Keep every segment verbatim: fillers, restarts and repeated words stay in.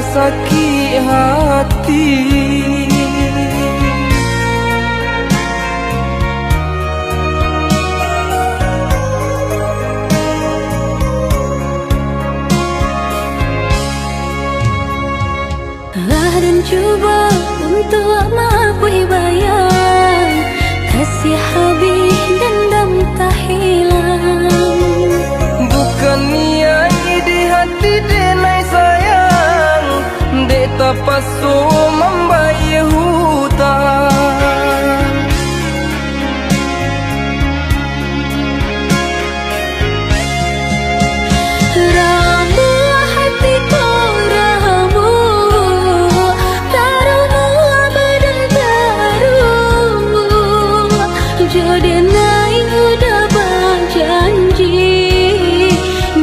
sakik hati. Lah den cubo untuak maapuih bayang, kasiah habih dendam tahilang. Bukan niaik di hati denai sayang, dek tapaso mambayia hutang. Ramuah hati ko ramuah, tarumuah badan tarumuah. Jo denai udah bajanji,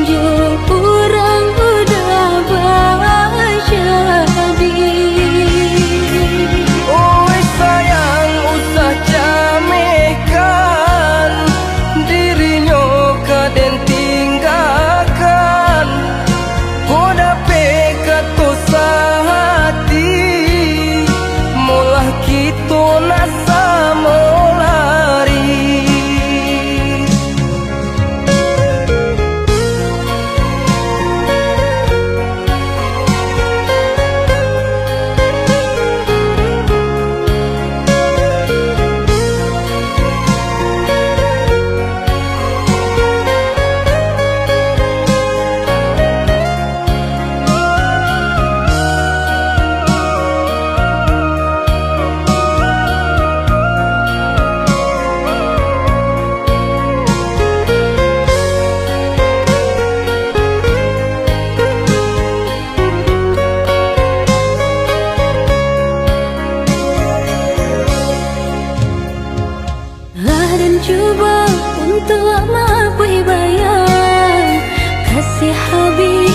jo urang udah bajadi. Oi sayang, usah camehkan, dirinyo ka den tinggakan. Ko dapek kato sahati, molah kito nak samo lari. Lah den cubo untuak maapuih bayang, kasiah habih